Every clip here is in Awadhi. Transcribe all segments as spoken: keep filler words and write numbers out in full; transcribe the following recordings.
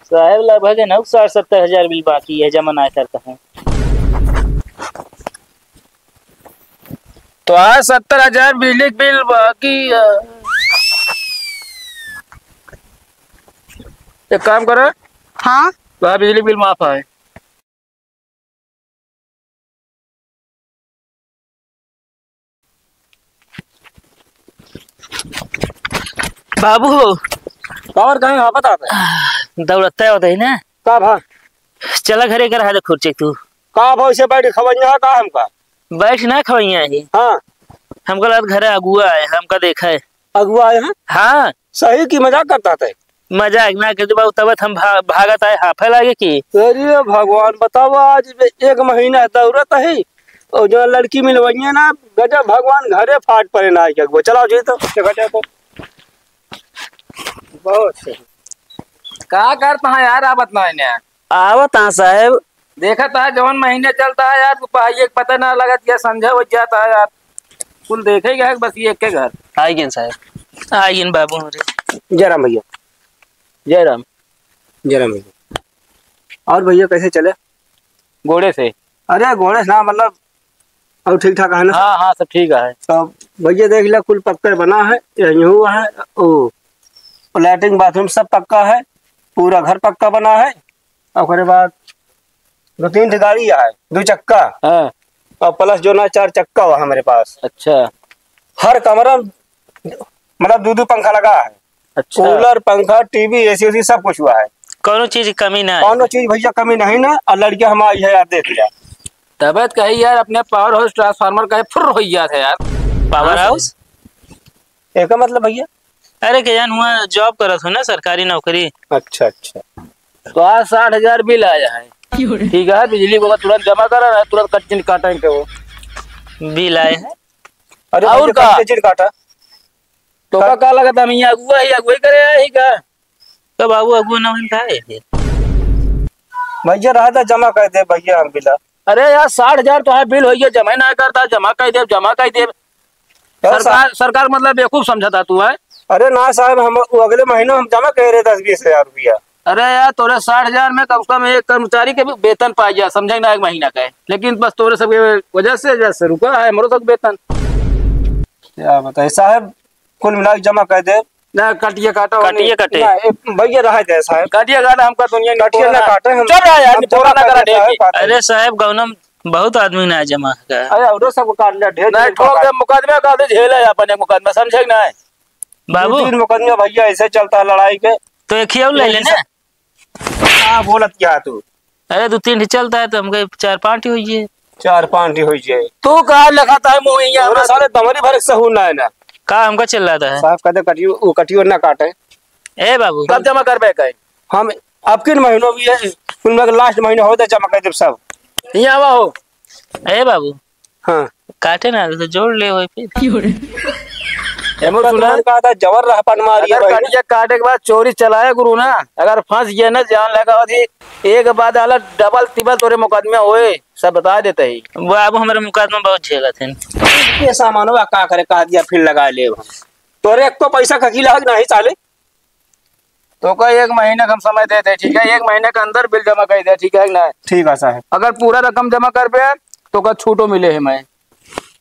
साहेब, लगभग है ना, साठ सत्तर हजार बिल बाकी है, जमा ना करता है। तो आज सत्तर हजार बिजली के बिल बाकी है। एक काम करो। हाँ? तो आज बिजली के बिल माफ है। बाबू हो। और कहीं वापस आता है? दौड़ता होता है ना। का भा? चला घरे कर, हाथ खुर्ची तू। का भा, उसे बैठ खवैया है का हमका? बैठ ना खवैया है। हाँ। हमका लगा घरे अगुआ है, हमका देखा है। अगुआ आए हैं? हाँ। सही की मजाक करता थे? मजाक ना करते बाबू, तब हम भा-, भागत आए, हाफे लागे की। अरे भगवान, बताओ, आज एक महीना दौड़त है और जो लड़की मिलवइए ना, गजब भगवान घरे फाट पड़े ना आए के अगुआ। चलाओ जी तो, देखा जाए तो। बहुत सही। का करता है यार, आप बतना है ना? आवत हाँ साहेब। देखत है जौन महीने चलता है यार, तू पहाइये के पता ना लगत, या संझा हो जाता है यार। कुल देखे गए बस ये एक के घर। आइगेन साहेब। आइगेन बाबू हमरे। जय राम भैया। जय राम। जय राम भैया। और भैया कैसे चले? घोड़े से। अरे घोड़े से ना, मतलब, और ठीक ठाक है ना? हाँ, हाँ, सब ठीक है। तो भैया देख लिया, कुल पक्का बना है, यही हुआ है, ओ, लैट्रिन बाथरूम सब पक्का है, पूरा घर पक्का बना है। ओकरे बाद दो तीन ठे गाड़ी है, दो चक्का। हाँ। और प्लस जो ना चार चक्का हुआ हमारे पास। अच्छा। हर कमरा में, मतलब, दो दो पंखा लगा है। अच्छा। कूलर, पंखा, टीवी, एसी, एसी सब कुछ हुआ है। कौनो चीज की कमी ना है। कौनो चीज भैया कमी नहीं ना। और लड़कियां हमारी है यार, देख लिया। तबीयत कही यार, अपने पावर हाउस ट्रांसफार्मर का फुर्र हो गया था यार। पावर हाँ, हाउस? एका मतलब भैया? अरे, के जान हुआ, जॉब करत हो ना, सरकारी नौकरी। अच्छा, अच्छा। तो आज साठ हजार बिल आया है। क्यों रे? ठीक है, बिजली को तुरंत जमा करा ना, तुरंत कट चिन काटेंगे वो। बिल आए हैं। अरे और भैया, का? कट चिन काटा। तो का, का लगता है, हम यहाँ अगुआ ही, अगुआई करे आए ही का? तो बाबू, अगुआ ना बनता है ये। भैया, रहा था, जमा कर दे भैया, हम बिला। अरे यार, साठ हजार तो है बिल, होइए, जमा ही ना करता, जमा कर दे, जमा कर दे। यार, सरकार, सा- सरकार मतलब बेवकूफ समझता तू है। अरे ना साहब, हम वो अगले महीने हम जमा कर रहे दस बीस हजार रुपया। अरे यार, तोरे साठ हजार में कम से कम एक कर्मचारी के भी वेतन पा गया, समझे ना, एक महीना का है। लेकिन बस तोरे सबके वजह से, वजह से रुका है हमरो सब वेतन। क्या बताए साहब, कुल मिला के जमा कर दे। ना, कटिया काटा होने। कटिया कटे। ना, ए, भैया रहा दे साहब। कटिया काटा, हमका दुनिया में कटिया ना काटे, हम चुप रहा यार, हम निपोरा जमा ना कर करा दे साहब, ढेर के। बात है। अरे साहब, गौनम बहुत आदमी ना जमा का। अरे, औरो सब काट ले, ढेर ना, ढेर ठोक काट। दे, मुकदमा का दे, झेल है अपन एक मुकदमा, समझे कि नहीं? बाबू। दो तीन मुकदमा भैया ऐसे चलता है लड़ाई के। तो एक ही और ले यही लेने। सब। का बोलत क्या तू? अरे, दो तीन ठे चलता है तो हमके चार पाँच ठे होइए। चार पाँच ठे होइए। तू का लखत है मुँह यहाँ तोरे में? साले दमरी भर सहूर ना है ना। का हमका चिल्लाता है? साहब कहते कटियो, वो कटियो ना काटे। ए बाबू। कब जमा करबे कहे? हम अब किन महीनों भी है, उनमें के लास्ट महीना होता जमा कर देब सब। यहाँ आवा हो। ए बाबू। हाँ। काटे ना, तो जोड़ ले होई फिर। एमो तो सुना? मन कहा था, जबर रहा पन मारी अगर है भाई। कटिया काटे के बाद चोरी चलाए गुरु ना, अगर फंस गए ना, जान लगा होती, एक बाद आला डबल तिबल तोरे मुकदमे होए, सब बता देते ही। बाबू, हमारे मुकदमा बहुत झेलत हैं। ये सामानवा का करे, कहा दिया, फिर लगा ले। तोरे एक तो पैसा खकीला है कि नहीं साले? तो का एक महीने का हम समय देते, ठीक है? एक महीने के अंदर बिल जमा कर दे, ठीक है कि ना? ठीक है साहब। अगर पूरा रकम जमा करबे, तो का छूटो मिले है मैं।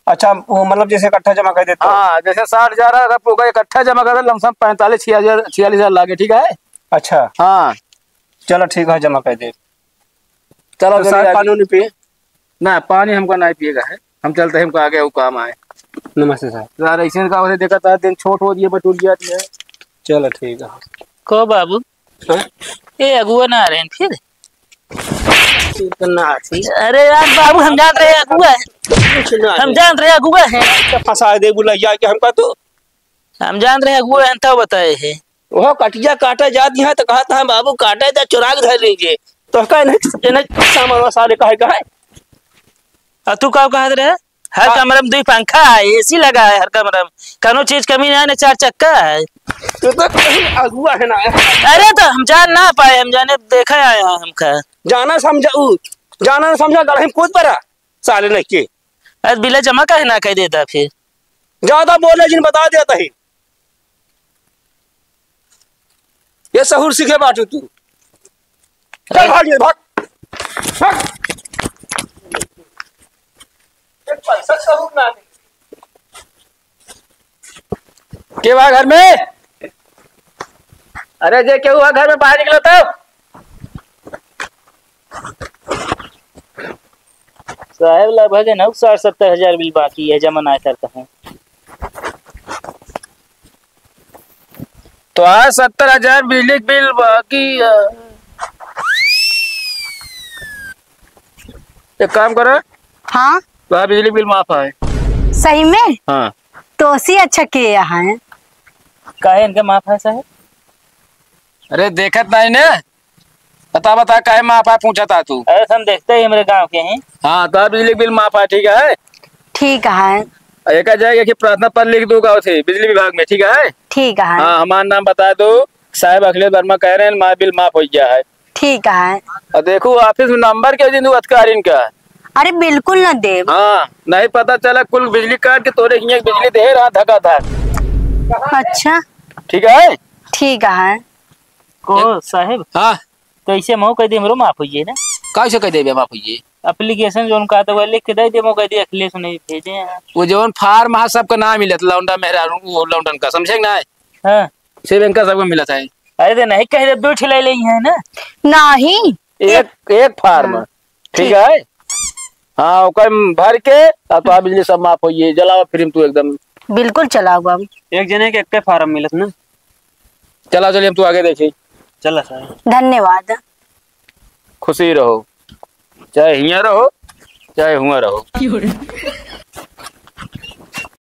अच्छा, वो मतलब जैसे इकट्ठा जमा कर देते हो? हाँ, जैसे साठ हजार है, अगर पूरा इकट्ठा जमा कर दे, लमसम पैंतालीस, छियालीस हजार, छियालीस हजार लागे, ठीक है? अच्छा। हाँ। चलो ठीक है, जमा कर दे। चलो, तो चलिए साहब, आगे। पानी उनी पिए? ना, पानी हमका नहीं पिएगा है, हम चलते हैं, हमका आगे वो काम आए। नमस्ते साहब। यार, ऐसे का होते देखा था, दिन छोट हो दिए, बटुर जाती है। चलो, ठीक है। को बाबू? हाँ? ए, अगुआ ना आ रहे हैं फिर? तू तो ना आती। अरे यार बाबू, हम जान रहे अगुआ है। कुछ ना हम है। जान रहे अगुआ है। तो फंसा दे बुला जाके हमका तो। हम जान रहे अगुआ है, तब बताए है। वो कटिया काटे जाती है तो कहता है, "बाबू काटे तो चुरा के धर लीजिए।" तो कहे, "नहीं, ये नहीं सामान साले कहे, कहे।" और तू का कहत रहे? हर हाँ। कमरे में दुई पंखा है, एसी लगा है हर कमरे में, कौनो चीज कमी ना है, ना चार चक्का है। तू तो कहीं अगुआ है ना। अरे तो हम जान ना पाए, हम जाने देखा आया है हमका। जाना समझा उ, जाना समझा गढ़ में कूद पड़ा, साले नहीं के। अरे बिला जमा काहे ना कर देता फिर? ज्यादा बोले जिन बता देता ही। ये सहूर सीखे बाटू तू। चल भाग, ये भाग, भाग। एक पैसा सबूत ना दे। के बा घर में? अरे, जे केहू बा घर में, बाहर निकलो तो। साहेब, लगभग है ना, साठ सत्तर हजार बिल बाकी है, जमा ना करता है। तो आज सत्तर हजार बिजली के बिल बाकी है। एक काम करो। हाँ? तो आज बिजली के बिल माफ है। सही में? हाँ। तो उसी अच्छा किया है। काहे इनके माफ है, साहेब? अरे, देखत नहीं ने, बता, बता, काहे माफ है, पूछा था तू? अरे, हम देखते ही हमरे गांव के हैं। हाँ, तो बिजली के बिल माफ है, ठीक है? ठीक है। एक जाएगा कि प्रार्थना पत्र लिख दूंगा उसे बिजली विभाग में, ठीक है? ठीक है। हाँ, हमारा नाम बता दो, साहेब अखिलेश वर्मा कह रहे हैं, हमारा बिल माफ हो गया है। ठीक है। और देखो, ऑफिस में नंबर के दिन अधिकारी इनका। अरे, बिल्कुल ना देब। हाँ, नहीं पता चला, कुल बिजली काट के तोरे हियाँ बिजली दे रहा धका धक। अच्छा। ठीक है? ठीक है। को साहेब? हाँ। तो ऐसे मऊ कह दे, हमरो माफ होइए ना। कैसे कह देबे माफ होइए? एप्लीकेशन जोन का तो वह लिख के दे दे, मऊ कह दे, अखिलेश नहीं भेजे हैं। वो जौन फार्म है, सबका नाम मिलत, लौंडा मेहरारू, वो लौंडन का, समझे कि ना? हाँ। सिर्फ इनका सबका मिलत है। अरे, तो नहीं कह दे, दो ठे ले लेई है ना। नहीं। एक, एक फार्म। हाँ। ठीक ठीक। है? हाँ, ओकर भर के, और तो बिजली सब माफ होइए, जलावा फ्री में तू एकदम। बिल्कुल चलाओ बाबू। एक जने के एक फार्म मिलत ना। चला, चलिए, हम तू आगे देखी। चला सर। धन्यवाद। खुशी रहो, चाहे हियाँ रहो, चाहे हुआँ रहो।